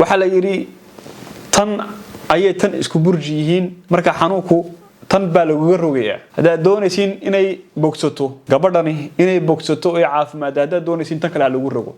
Waxaa la yidhi tan ayay tan isku burji yihiin, marka xanuunku tan baa laguga rogayaa. Haddaad doonaysiin inay bogsato gabadhani, inay bogsato ee caafimaad haddaad doonaysiin, tan kale ha lagu rogo.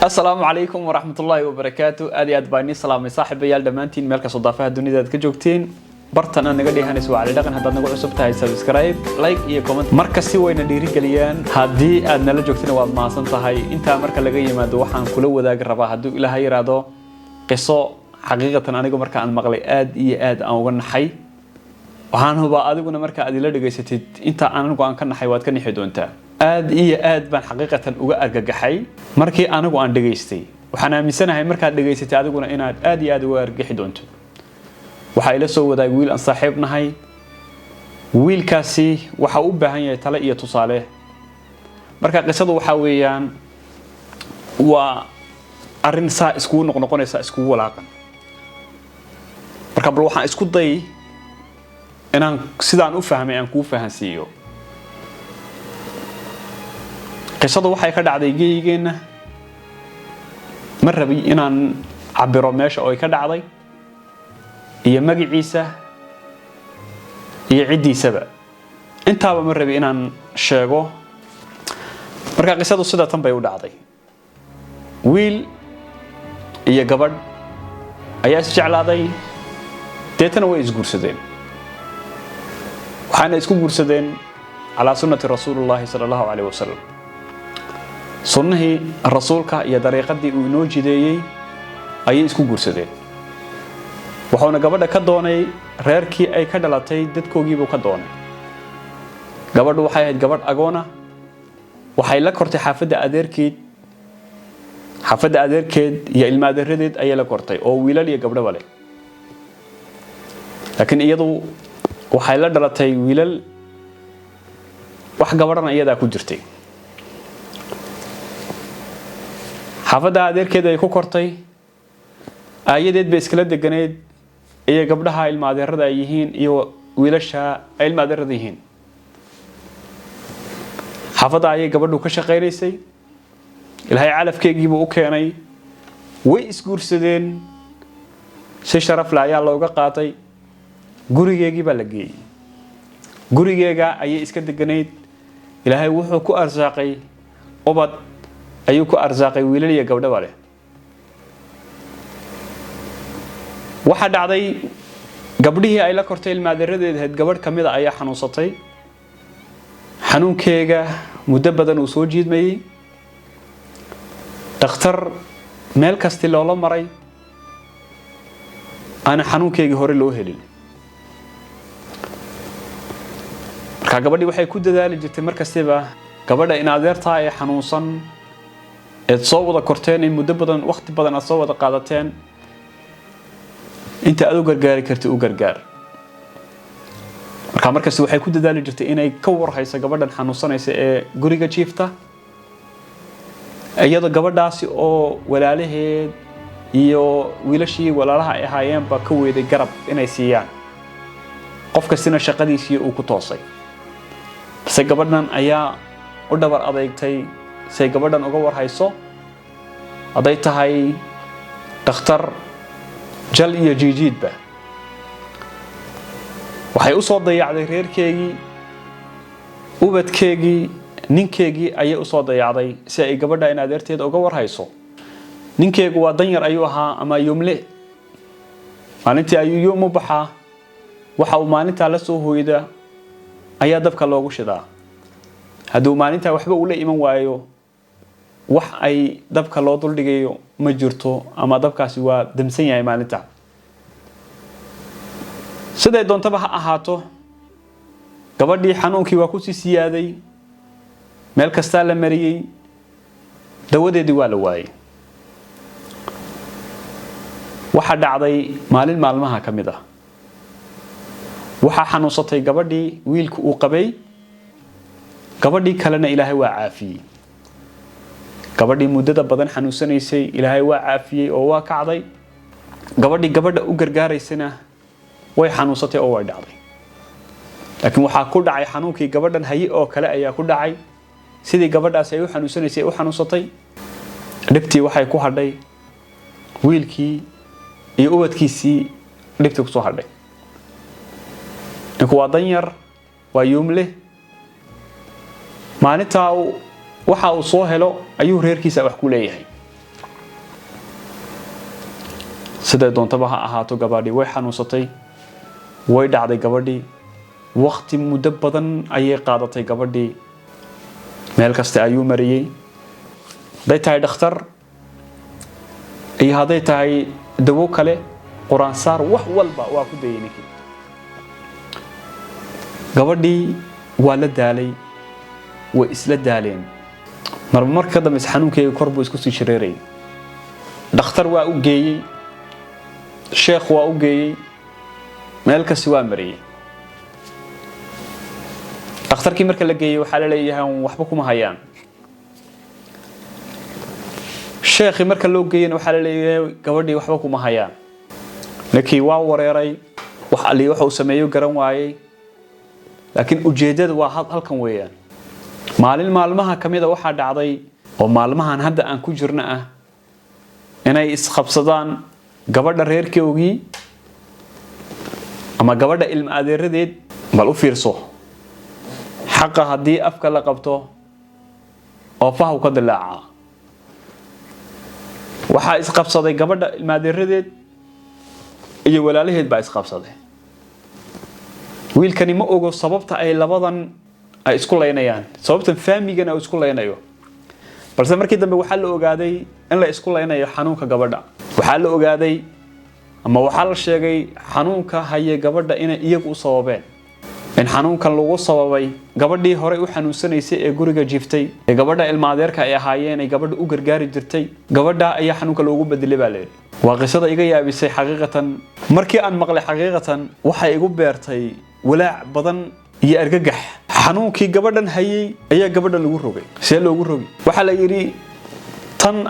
Asalaamu calaykum waraxmatullaahi wabarakaatu. Aad iyo aad baa inii salaamay, saaxiibayaal, dhammaantiin meel kastoo daafaha dunida aad ka joogteen. Bartan aad naga dheehanayso waa Cali Dhaqan. Haddaad nagu cusub tahay, subscribe, like iyo comment marka si wayna dhiirigeliyaan. Haddii aad nala joogtana, waad mahadsan tahay. Intaa marka laga yimaado, waxaan kula wadaagi rabaa, hadduu Ilaaha yiraahdo, qiso xaqiiqatan anigu marka aan maqlay aad iyo aad aan uga naxay. Waxaan hubaa adiguna marka aad ila dhegaysatid, inta anigu aan ka naxay waad ka nixi doontaa. Aad iyo aad baan xaqiiqatan uga argagaxay markii anigu aan dhegaystay. Waxaan aaminsanahay markaad dhegaysatay adiguna inaad aad iyo aad uga argagaxi doonto. Waxaa ila soo wadaagay wiil aan saaxiib nahay. Wiilkaasi waxa u baahan yahay tale iyo tusaale. Marka qisadu waxaa weeyaan waa arrin saa iskugu noqnoqonaysa, iskugu walaaqan. Marka bal waxaan isku day inaan sidaan u fahmay aan kuu fahansiiyo. Qisadu waxay ka dhacday geygeenna. Ma rabi inaan cabiro meesha oo ay ka dhacday iyo magaciisa iyo ciddiisaba, intaaba ma rabi inaan sheego. Marka qisadu sida tan bay u dhacday. Wiil iyo gabadh ayaa isjeclaaday, deetana way isguursadeen. Waxaana isku guursadeen calaa sunnati rasuulillaahi sala allahu calayh wasalam. Sunnihii rasuulka iyo dariiqadii uu inoo jideeyey ayay isku guursadeen. Wuxuuna gabadha ka doonay reerkii ay ka dhalatay, dadkoogiibuu ka doonay. Gabadhu waxay ahayd gabadh agoona. Waxay la kortay xaafadda adeerkeed. Xaafadda adeerkeed iyo ilma adeeradeed ayay la kortay, oo wiilal iyo gabdhaba leh, laakiin iyadu waxay la dhalatay wiilal, wax gabadhana iyadaa ku jirtay. Xaafadda adeerkeed ay ku kortay, aayadeed bay iskala deganeyd, iyo gabdhaha ilma adeerada ay yihiin iyo wiilasha ay ilma adeerada yihiin. Xaafadda ayay gabadhu ka shaqaynaysay. Ilaahay calafkeegiibuu u keenay, way isguursadeen, si sharaf leh ayaa looga qaatay, gurigeegii baa la geeyey. Gurigeega ayay iska deganayd. Ilaahay wuxuu ku arsaaqay ubad ayuu ku arsaaqay, wiilal iyo gabdhaba leh. Waxaa dhacday gabdhihii ay la kortay ilmaadeeradeed ahayd, gabadh ka mid a ayaa xanuunsatay. Xanuunkeega muddo badan uu soo jiidmayey. Dhakhtar meel kasti loola maray, aana xanuunkeygii hore loo helin. Markaa gabadhii waxay ku dadaali jirtay mar kastiba gabadha in adeertaa ee xanuunsan eed soo wada korteen, in muddo badan, wakhti badan aad soo wada qaadateen, inta aad u gargaari kartid u gargaar. Markaa markasta waxay ku dadaali jirtay inay ka warhayso gabadhan xanuunsanaysa ee guriga jiifta, iyadoo gabadhaasi oo walaalaheed iyo wiilashii walaalaha ay ahaayeenba ka weeday garab inay siiyaan, qof kastina shaqadiisii uu ku toosay. Balse gabadhan ayaa u dhabar adeegtay say gabadhan uga warhayso, hadday tahay dhakhtar, jal iyo jiijiidba. Waxay u soo dayacday reerkeegii, ubadkeegii, ninkeegii ayay usoo dayacday si ay gabadha in adeerteeda uga warhayso. Ninkeegu waa danyar ayuu ahaa ama yumle. Maalintii ayuu yum u baxaa, waxa uu maalintaa la soo hooyda ayaa dabka loogu shidaa. Hadduu maalintaa waxba ula iman waayo, wax ay dabka loo duldhigayo ma jirto, ama dabkaasi waa damsan yahay maalinta. Siday doontaba ha ahaato, gabadhii xanuunkii waa kusii siyaaday. Meel kastaa la mariyey, dawadeedii waa la waayey. Waxaa dhacday maalin maalmaha ka mid ah, waxaa xanuunsatay gabadhii wiilku uu qabay. Gabadhii kalena Ilaahay waa caafiyey. Gabadhii muddada badan xanuunsanaysay Ilaahay waa caafiyey oo waa kacday. Gabadhii gabadha u gargaaraysana way xanuunsatay oo way dhacday. Laakiin waxaa ku dhacay xanuunkii gabadhan haye oo kale ayaa ku dhacay. Sidii gabadhaasi ay u xanuunsanaysay ay u xanuunsatay. Dhibtii waxay ku hadhay wiilkii iyo ubadkiisii, dhibtii kusoo hadhay. Ninku waa danyar, waa yuumle. Maalintaa waxa uu soo helo ayuu reerkiisa wax ku leeyahay. Siday doontaba ha ahaato, gabadhii way xanuunsatay, way dhacday gabadhii. Wakti muddo badan ayay qaadatay gabadhii. Meel kasta ayuu mariyey, hadday tahay dhakhtar iyo hadday tahay dawo kale, quraansaar, wax walba waa ku dayay ninkii. Gabadhii waa la daalay, way isla daaleen. Marba marka ka dambeysa xanuunkeega kor buu isku sii shareerayay. Dhakhtar waa u geeyey, sheekh waa u geeyey, meel kasti waa mariyey. Dhakhtarkii marka la geeyey, waxaa la leeyahay waxba kuma hayaan. Sheekhii marka loo geeyena, waxaa la leeyahay gabadhii waxba kuma hayaan. Ninkii waa wareeray, wax alli waxa uu sameeyo garan waayey. Laakiin ujeeddada waa halkan weeyaan. Maalin maalmaha ka mida waxaa dhacday, oo maalmahan hadda aan ku jirna ah, inay isqabsadaan gabadha reerkoogii ama gabadha ilma adeeradeed. Bal u fiirso, xaqa haddii afka la qabto oo fahaw ka dilaaca. Waxaa isqabsaday gabadha ilma adeeradeed iyo walaalaheed baa isqabsaday. Wiilkani ma ogo sababta ay labadan ay isku laynayaan, sababtan faamigana uu isku laynayo. Balse markii dambe waxaa la ogaaday in la isku laynayo xanuunka gabadha. Waxaa la ogaaday ama waxaa la sheegay xanuunka haye gabadha inay iyagu u sababeen, in xanuunkan lagu sababay gabadhii horey u xanuunsanaysay ee guriga jiiftay, ee gabadha ilma adeerka ay ahaayeen, ay gabadha u gargaari jirtay. Gabadha ayaa xanuunka loogu bedelay baa layidhi. Waa qisada iga yaabisay xaqiiqatan. Markii aan maqlay, xaqiiqatan waxay igu beertay walaac badan iyo argagax. Xanuunkii gabadhan hayay ayaa gabadhan lagu rogay. See loogu rogi? Waxaa la yidhi tan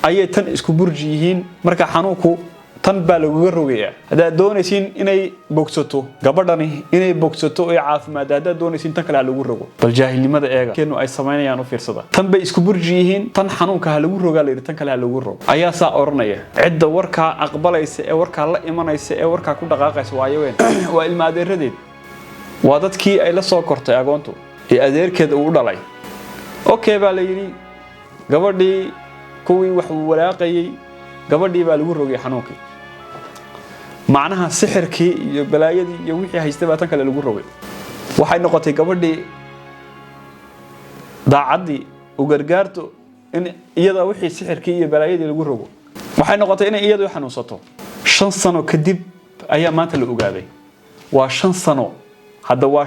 ayay tan isku burji yihiin, marka xanuunku tan baa laguga rogayaa. Haddaad doonaysiin inay bogsato gabadhani, inay bogsato oo caafimaad haddaad doonaysiin, tan kale ha lagu rogo. Bal jaahilnimada eega keenu ay samaynayaan u fiirsada. Tan bay isku burji yihiin, tan xanuunka ha lagu rogaa la yidhi, tan kale ha lagu rogo ayaa saa odhanaya. Cidda warkaa aqbalaysa ee warkaa la imanaysa ee warkaa ku dhaqaaqaysa waa ayaween, waa ilma adeeradeed, waa dadkii ay la soo kortay agoontu ee adeerkeed uu u dhalay. Okay baa la yidhi. Gabadhii kuwii wax walaaqayay, gabadhii baa lagu rogay xanuunkii. Macnaha sixirkii iyo balaayadii iyo wixii haystay baa tan kale lagu rogay. Waxay noqotay gabadhii daacaddii u gargaarto in iyada wixii sixirkii iyo balaayadii lagu rogo. Waxay noqotay inay iyadu xanuunsato. 5 sano kadib ayaa maanta la ogaaday. Waa 5 sano hadda, waa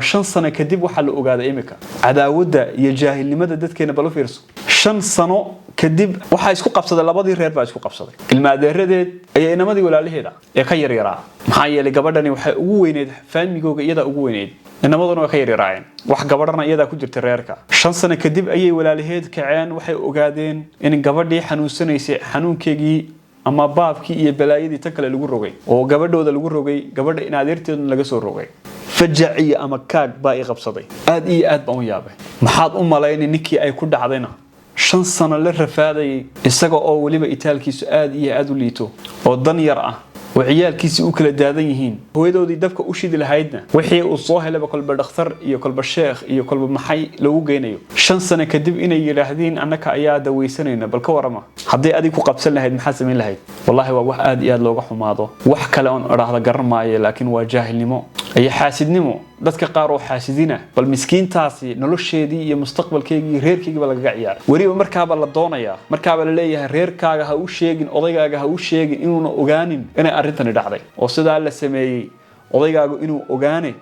5 sano kadib waxaa la ogaaday imika cadaawadda iyo jaahilnimada dadkeena. Bal u fiirso, 5 sano kadib waxaa isku qabsaday labadii reer baa isku qabsaday, ilma adeeradeed iyo inamadii walaalaheeda ee ka yaryaraa. Maxaa yeelay gabadhani waxay ugu weyneyd faamigooga, iyadaa ugu weyneyd, inamaduna way ka yaryaraayeen, wax gabadhana iyadaa ku jirtay reerka. 5 sano kadib ayay walaalaheed kaceen. Waxay ogaadeen in gabadhii xanuunsanaysay xanuunkeegii ama baabkii iyo balaayadii tan kale lagu rogay, oo gabadhooda lagu rogay, gabadha in adeerteeduna laga soo rogay. Fajaciyo ama kaag baa i qabsaday. Aad iyo aad baan u yaabay. Maxaad u malaynay ninkii ay ku dhacdayna, 5 sano la rafaadayay, isaga oo weliba itaalkiisu aad iyo aad u liito oo dan yar ah, oo ciyaalkiisii u kala daadan yihiin, hooyadoodii dabka u shidi lahaydna wixii uu soo helayba kolba dhakhtar iyo kolba sheekh iyo kolba maxay loogu geynayo, 5 sano kadib inay yidhaahdeen annaka ayaa dawaysanayna? Bal ka warama, haddii adig ku qabsan lahayd, maxaad samayn lahayd? Wallahi waa wax aad iyo aad looga xumaado. Wax kale oon idhaahda garan maayo, laakiin waa jaahilnimo iyo xaasidnimo, dadka qaar oo xaasidina. Bal miskiintaasi nolosheedii iyo mustaqbalkeygii, reerkeygiiba lagaga ciyaaray. Weliba markaaba la doonayaa, markaaba la leeyahay reerkaaga ha u sheegin, odaygaaga ha u sheegin, inuuna ogaanin inay arrintani dhacday oo sidaa la sameeyey. Odaygaagu inuu ogaane,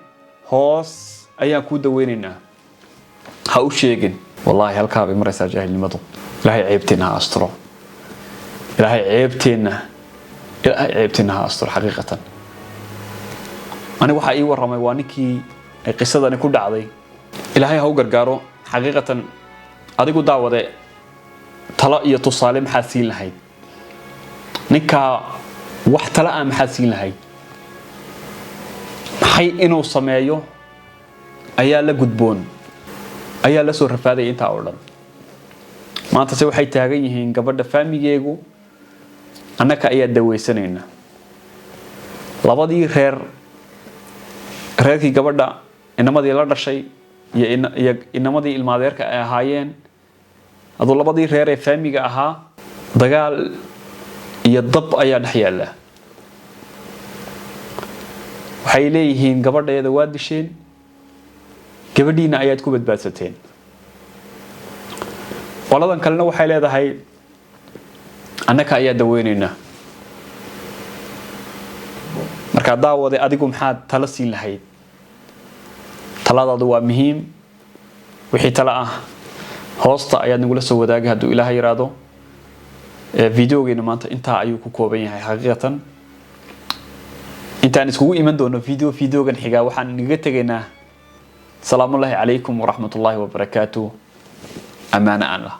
hoos ayaan kuu daweynaynaa, ha u sheegin. Wallahi halkaa bay maraysaa jaahilnimadu. Ilaahay ceebteenna ha asturo. Ilaahay ceebteenna, Ilaahay ceebteenna ha asturo. Xaqiiqatan aniga waxaa ii warramay waa ninkii ay qisadani ku dhacday. Ilaahay ha u gargaaro. Xaqiiqatan adigu daawade, talo iyo tusaale maxaad siin lahayd ninkaa? Wax talo ah maxaad siin lahayd? Maxaad odhan lahayd? Maxaad Maxay inuu sameeyo ayaa la gudboon, ayaa la soo rafaadaya intaa oo dhan? Maanta se waxay taagan yihiin gabadha faamigeegu, annaka ayaa daweysanaynaa. Labadii reer, reerkii gabadha, inamadii la dhashay iyo inamadii ilmaadeerka ay ahaayeen, aduu labadii reer ee faamiga ahaa, dagaal iyo dab ayaa dhex yaalla. Waxay leeyihiin, gabadheeda waa disheen, gabadhiina ayaad ku badbaadsateen. Qoladan kalena waxay leedahay, annaka ayaa daweynaynaa. Markaa daawade, adigu maxaad talo siin lahayd? Taladaadu waa muhiim. Wixii talo ah hoosta ayaad nagula soo wadaagay, hadduu Ilaaha yiraahdo. Videogeena maanta intaa ayuu ku kooban yahay xaqiiqatan. Intaan iskugu iman doono videogan xigaa, waxaan inaga tegaynaa salaamullaahi calaykum waraxmatullaahi wabarakaatu. Ammaano aan lah.